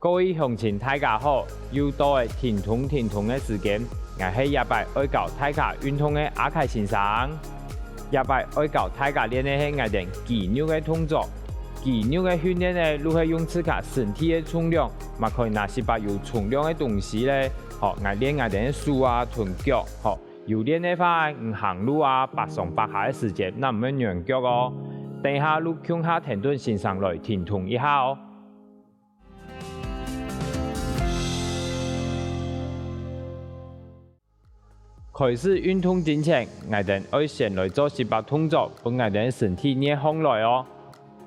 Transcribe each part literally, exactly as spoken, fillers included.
各位鄉親大家好，又到了停動停動个時間，𠊎係這擺愛教大家運動个阿凱先生。這擺愛教大家練个係𠊎兜肌肉个動作。肌肉个訓練呢，就係用自家身體个重量，嘛可以拿息把有重量个東西咧，吼，來練𠊎兜个手啊同腳，吼。有練个話，你行路啊，爬上爬下个時節，正毋會軟腳哦。等一下就共下跈等先生來停動一下哦。 開始運動進前，𠊎兜愛先來做息把動作，分𠊎兜身體熱䟘來哦。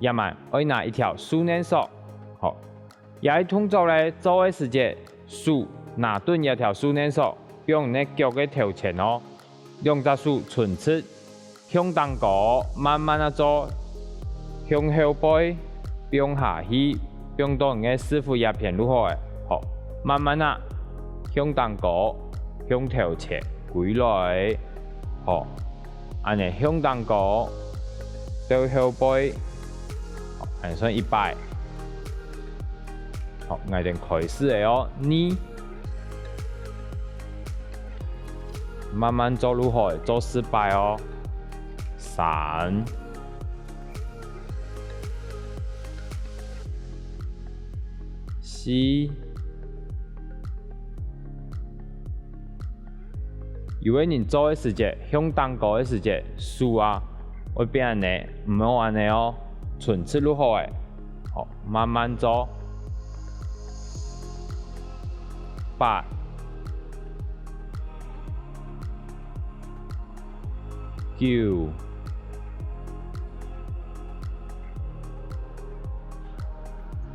這滿愛拿一條樹乳索，好，這動作咧做个時節，手拿等這條樹乳索，放你个腳个頭前哦。 兩隻手伸直，向頂高慢慢仔做，向後背放下去，放到你个屎朏這片就好了。好，慢慢仔向頂高，向頭前歸來。好，恁仔向頂高，到後背，好，恁仔算一擺。 好，𠊎兜開始了哦，二，慢慢做就好，做四擺哦，三，四， 有个人做个時節，向頂高个時節，手啊，會變恁仔，毋好恁仔哦，伸直就好了。好，慢慢做。八、九、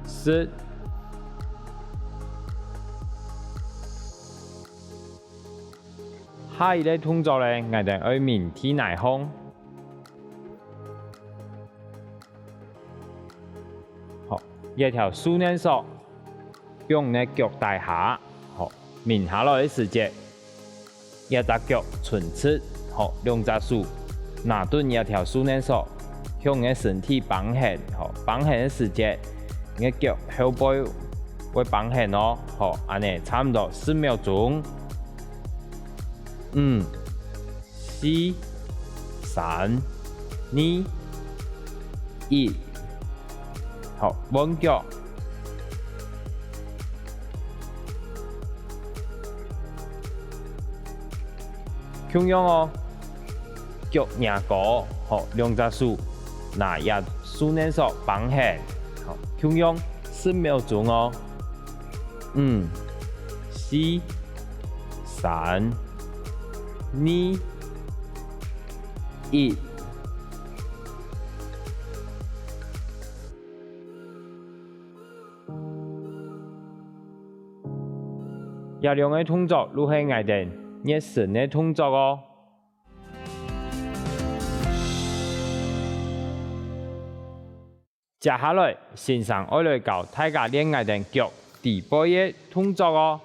十。 下一个動作咧，𠊎兜愛眠地泥項。好，這條樹乳索放你个腳底下，好，眠下來个時節， 這隻腳伸直，好，兩隻手拿等這條樹乳索，向你个身體挷絚，好，挷絚个時節，你个腳後背會挷絚哦，好，恁仔差毋多十秒鐘。五、四、三、二、一。 好，換腳。共樣哦，腳擎高，好，兩隻手拿這樹乳索挷絚，好，共樣十秒鐘哦。五、四、三、二、一。 這兩个動作就係𠊎兜熱身个動作哦。接下來，先生愛來教大家練𠊎兜腳底背个動作哦。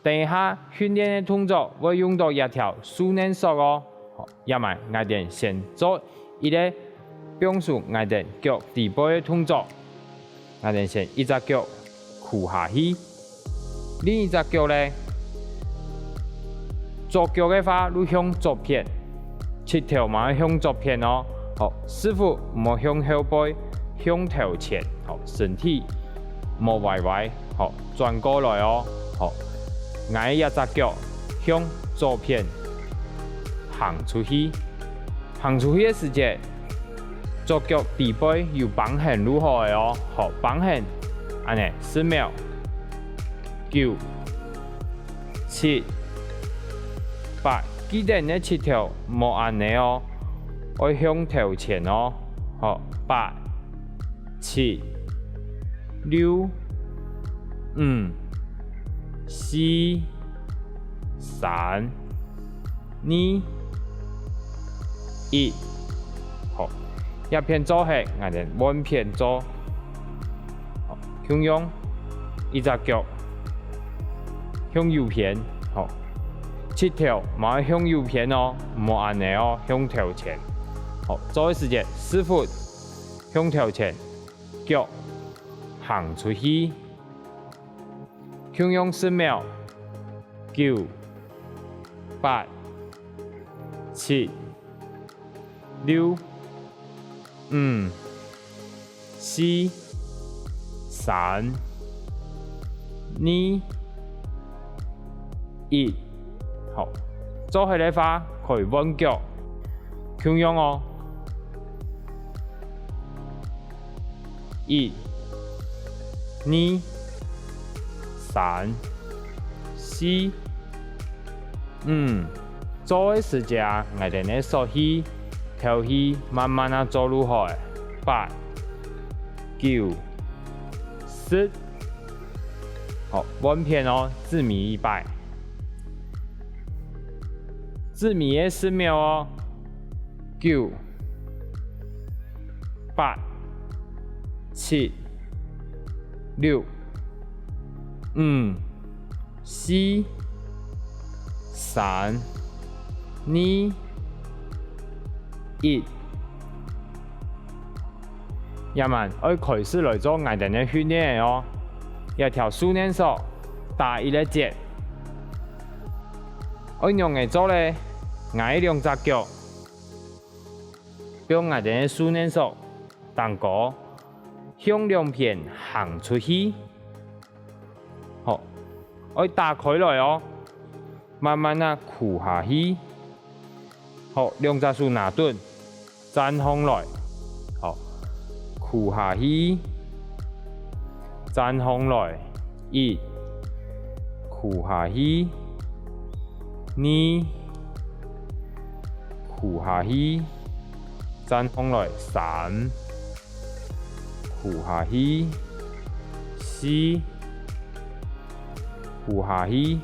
等一下訓練个動作會用到這條樹乳索哦。好，這滿𠊎兜先做一個放鬆𠊎兜腳底背个動作。𠊎兜先一隻腳跍下去，另一隻腳咧，左腳个話就向左片， 膝頭嘛愛向左片哦。好，屎朏毋好向後背，向頭前。好，身體莫歪歪。好，轉過來哦。好，𠊎這隻腳向左片行出去。行出去个時節，左腳底背有挷絚就好了哦。好，挷絚，恁仔，十秒。九、 七、八，記得你个膝頭莫恁仔哦，愛向頭前哦。好，八、七、六、五、四、三、二、一。好，這片做忒，𠊎兜換片做。好，共樣，一隻腳 向右片，好，膝頭嘛愛向右片哦，毋好恁仔哦，向頭前。好，做个時節屎朏向頭前，腳行出去，共樣十秒，九、八、七、六、五、四、三、二、一。好，做好个話可以換腳，共樣哦。 一、二、三、四、五。做个時節，𠊎兜个欶氣、敨氣慢慢仔做就好了。八、九、十。好，換片哦，最尾一擺。最尾个十秒哦。九、 八、七、六、五、四、三、二、一。這滿愛開始來做𠊎兜个訓練了哦。這條樹乳索打一個結。愛仰仔做呢？𠊎兩隻腳 放𠊎兜个樹乳索頂高，向兩片行出去。好，愛打開來哦，慢慢仔跍下去。好，兩隻手拿等，站䟘來。好，跍下去，站䟘來。 一，跍下去。二，跍下去。站䟘來。三，跍下去。四，跍下去。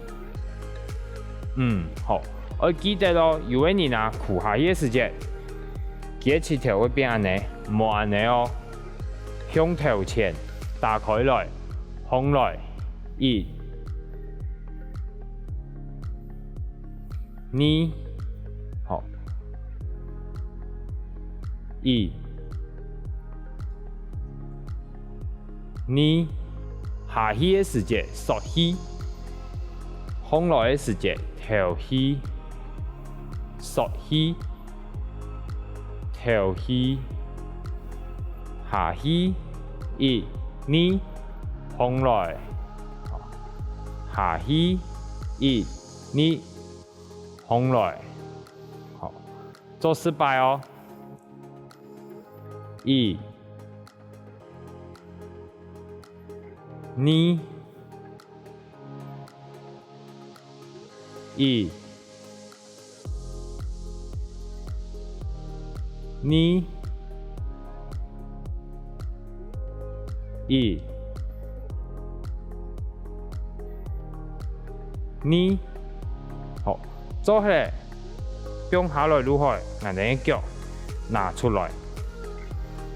五，好，愛記得哦，有个人啊，跍下去个時節，佢个膝頭會變恁仔，莫恁仔哦。 向頭前，打開來，䟘來。一，二，好。一，二，下去个時節欶氣，䟘來个時節敨氣，欶氣。 敨氣，下去，一，二，䟘來。下去，一，二，䟘來。好，做十擺哦。一，二， 一，二，一，二。好，做好了，放下來就好，𠊎兜个腳拿出來。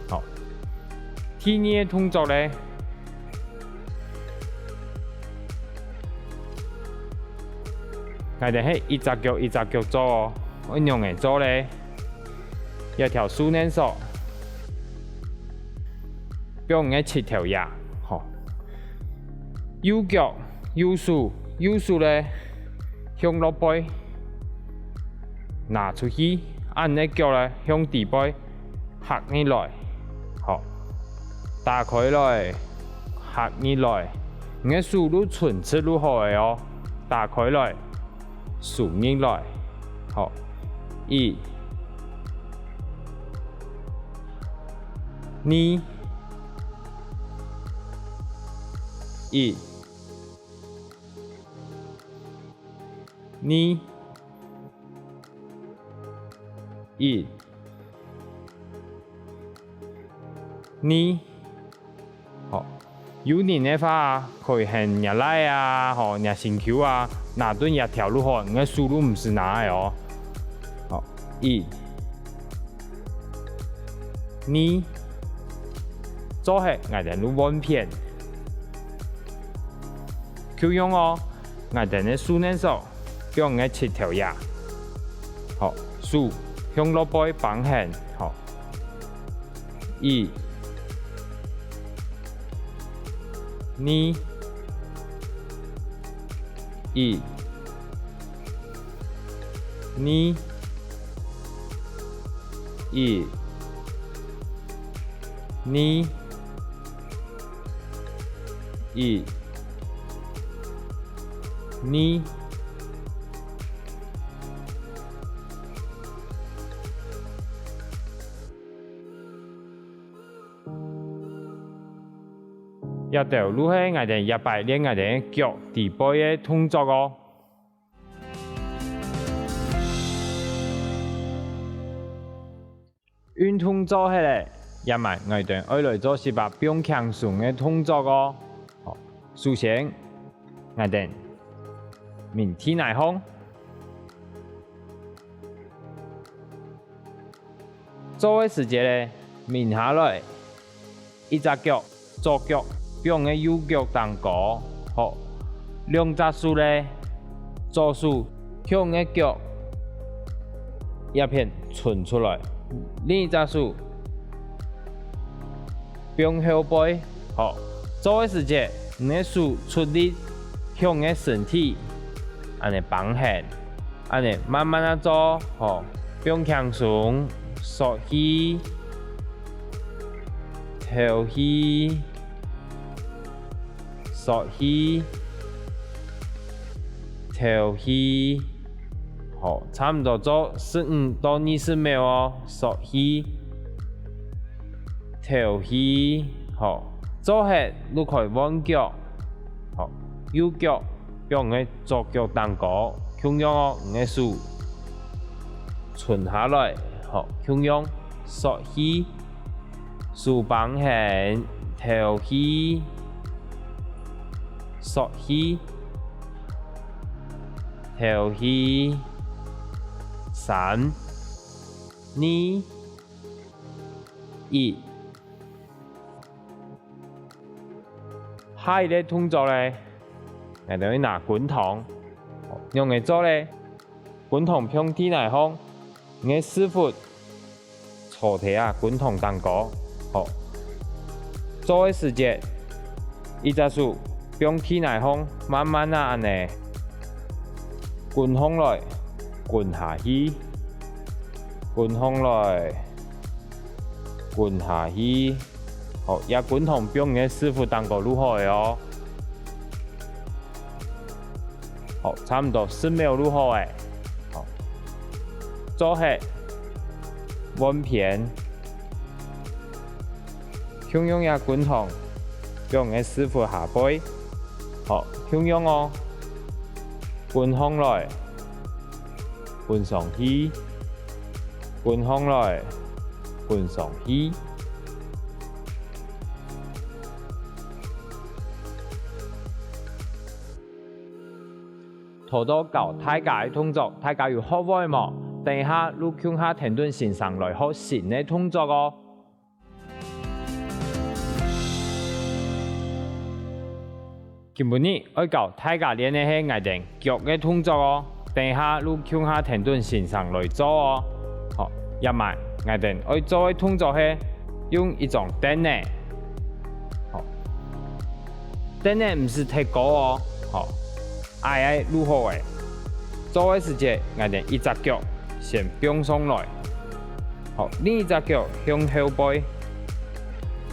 好，第二个動作呢， 𠊎兜係一隻腳一隻腳做哦，愛仰仔做呢？這條樹乳索，放你个膝頭這，好。右腳、右手、右手呢，向落背，拿出去，恁仔腳呢，向底背。 合入來，好，打開來，合入來，你个手就伸直就好了哦。打開來，收入來，好，一，二，一，二，一。 二，好，有人个話，可以喊若倈啊，吼，若身軀啊，拿等這條就好，你个手就毋使拿个哦。好，一，二，做好，𠊎兜就換片。共樣哦，𠊎兜个樹乳索 放你个膝頭這。好，手向落背挷絚，好。一，二，一、二、一、二、一、二。 這兜就係𠊎兜這擺練𠊎兜腳底背个動作哦。運動做忒了，這下𠊎兜愛來做息把放輕鬆个動作哦。好，首先，𠊎兜眠地泥項。 做个時節呢，眠下來，一隻腳，左腳放个右腳頂高，好，兩隻手呢，左手向个腳這片伸出來，另一隻手 放後背，好，做个時節，你个手出力向个身體，恁仔挷絚，恁仔慢慢仔做，好，放輕鬆，欶氣，敨氣，欶氣，敨氣。 好，差毋多做十五到二十秒哦，欶氣，敨氣，好，做忒就開換腳，好，右腳放个左腳頂高，共樣哦，你个手伸下來，好，共樣欶氣，手挷絚，敨氣，欶氣， 敨氣，三、二、一。下一個動作呢，𠊎兜愛拿滾筒，仰仔做呢？滾筒放地泥項，你个屎朏 坐在啊滾筒頂高，好。做个時節，一隻手放地泥項，慢慢啊恁仔滾項來，滾下去，滾項來，滾下去。好，這滾筒放你个屎朏頂高就好了哦。 好，差毋多十秒就好了。好，做忒，換片，共樣這滾筒，放你个屎朏下背。好，共樣哦，滾項來，滾上去，滾項來，滾上去。 頭到教大家个動作，大家有學會無？等一下就共下跈等先生來學新个動作哦。今晡日愛教大家練个係𠊎兜腳个動作哦，等一下就共下跈等先生來做哦。好，這下𠊎兜愛做个動作係用一張凳仔，好， 凳仔毋使忒高哦，好，矮矮就好了。做个時節，𠊎兜一隻腳先放上來，好，另一隻腳向後背。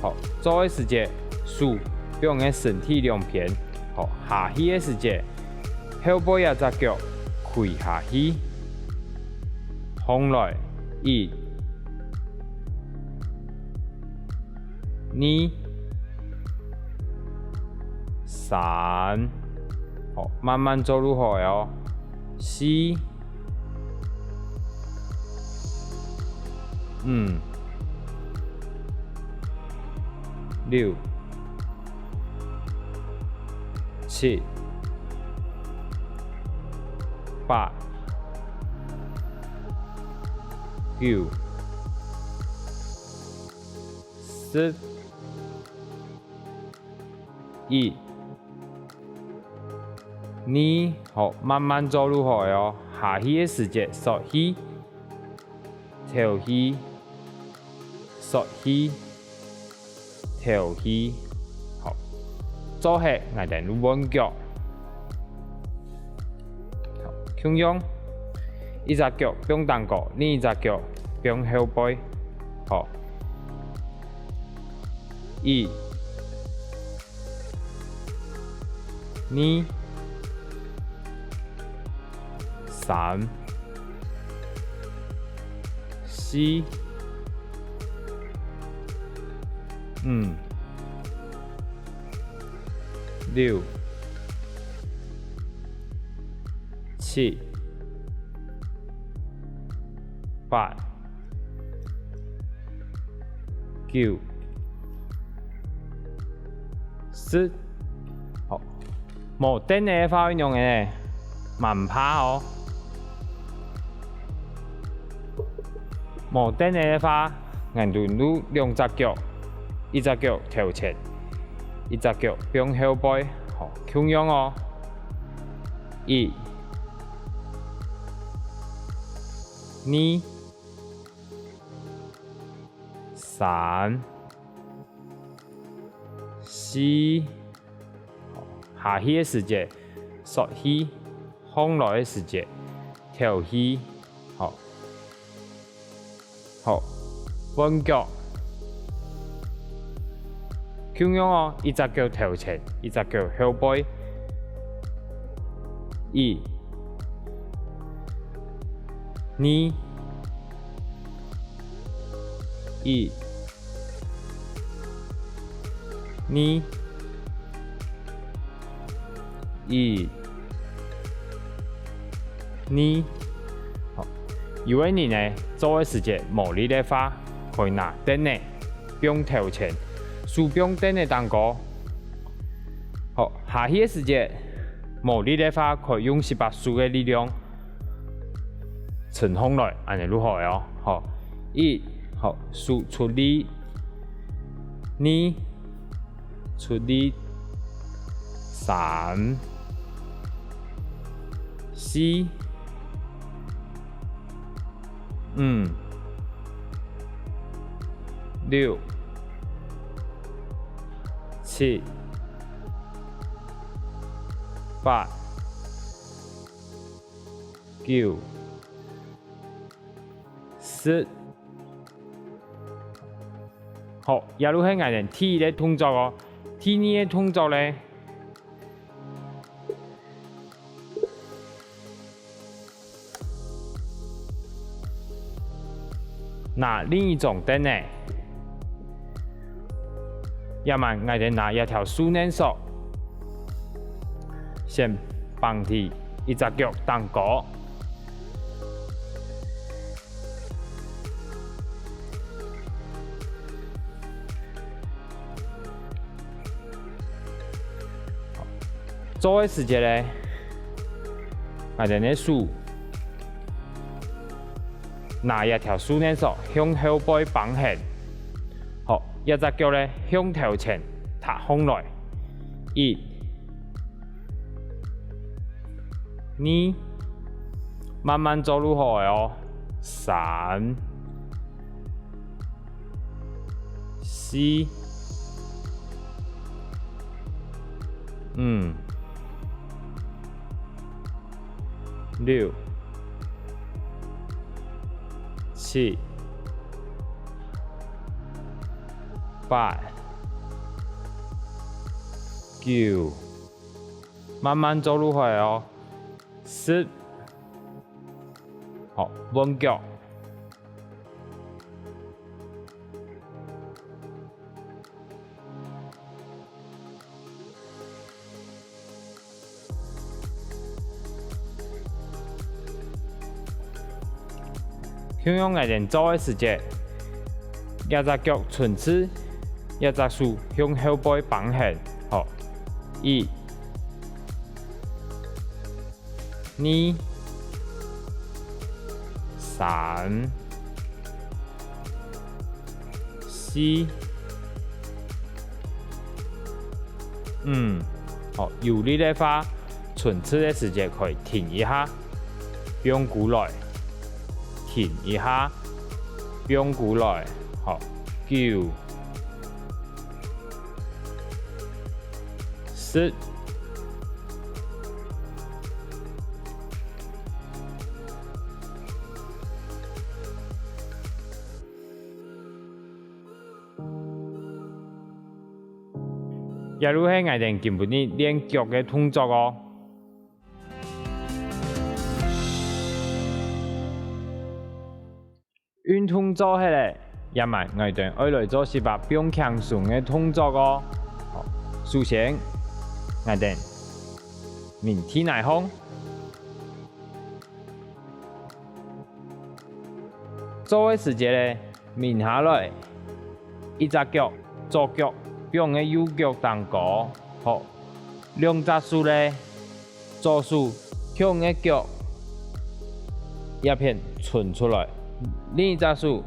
好，做个時節，手放个身體兩片，好，下去个時節，後背這隻腳跪下去。䟘來，一、 二、三，好，慢慢做就好了哦。四、五、六、七、八、九、 十、一、二，好，慢慢做就好了哦。下去个時節，欶氣，敨氣，欶氣，敨氣。好，做忒，𠊎兜就換腳。共樣，一隻腳放頂高，另一隻腳放後背。好，一、二、三、四、五、六、七、八、九、十。好，無凳仔个話仰仔呢？毋怕哦。無凳仔个話，𠊎兜就兩隻腳，一隻腳頭前，一隻腳放後背，好，共樣哦。一、二、三、四，下去个時節，欶氣，䟘來个時節，敨氣，好。 好，換腳。共樣哦，一隻腳頭前，一隻腳後背。一、二、一、二、一、 二。好，有个人呢，做个時節無力个話，可以拿凳仔放頭前，手放凳仔頂高。好，下去个時節，無力个話，可以用十八手个力量 撐䟘來，恁仔就好了哦。好，一，好，手出力。二，出力。三，四，五，六，七，八， 九，十。好，這就係𠊎兜第一个動作哦。第二个動作呢，拿另一張凳仔。 這滿𠊎兜拿這條樹乳索，先放在一隻腳頂高。做个時節呢，𠊎兜个手 拿這條樹乳索向後背挷㧯。好，這隻腳呢，向頭前踏䟘來。一、二，慢慢做就好了哦。三、 四、五、六、七、八、九，慢慢做就好哦。十，好，換腳。 共樣𠊎兜做个時節，這隻腳伸直，這隻手向後背挷㧯，好，一、 二、三、四、五。好，有力个話，伸直个時節可以停一下，放過來，停一下，放過來。好，九、 十、這就係𠊎兜今晡日練腳个動作哦。運動做忒了，這下𠊎兜愛來做息把放輕鬆个動作哦。好，首先，𠊎兜眠地泥項。 做个時節呢，眠下來，一隻腳，左腳放个右腳頂高，好，兩隻手呢，左手向个腳這片伸出來，另一隻手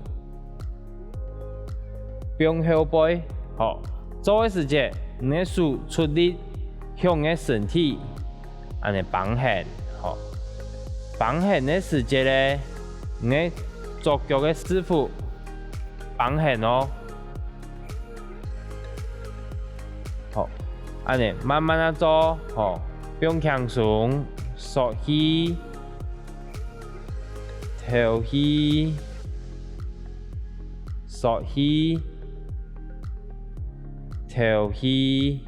放後背，好，做个時節，你个手出力向你个身體，恁仔挷絚，好，挷絚个時節呢，你个左腳个屎朏挷絚哦，好，恁仔慢慢仔做，好，放輕鬆，吸氣。 敨氣，吸氣，敨氣。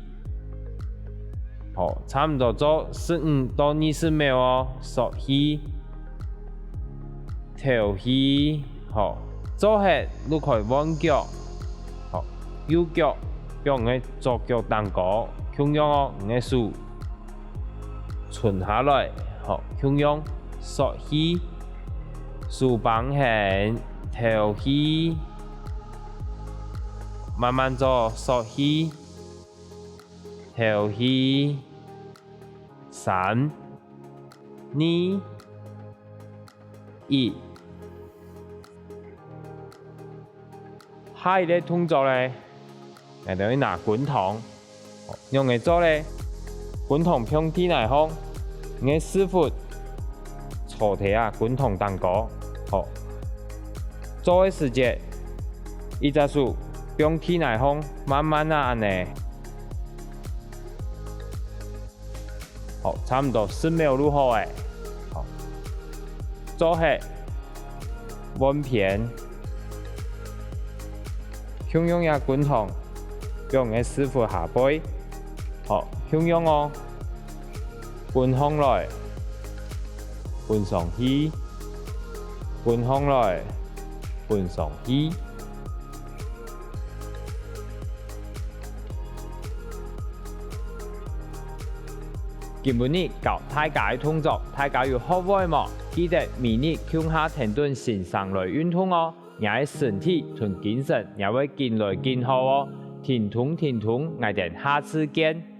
好，差毋多做十五到二十秒哦，吸氣，敨氣。好，做忒就開換腳。好，右腳放个左腳頂高，共樣哦，你个手 伸下來，好，共樣吸氣，手挷絚，敨氣，慢慢做，吸氣，敨氣，三、二、一。 下一個動作呢，𠊎兜愛拿滾筒。仰仔做呢？滾筒放地泥項，你个屎朏坐在啊滾筒頂高。好，做个時節，一隻手放地泥項，慢慢仔恁仔。 好，差毋多十秒就好了。好，做忒，換片，共樣也滾筒，放你个屎朏下背。好，共樣哦，滾項來，滾上去，滾項來，滾上去。 今晡日教大家个動作，大家有學會無？記得每日共下跈等先生來運動哦，若个身體同精神也會緊來緊好哦。停動停動，𠊎兜下次見。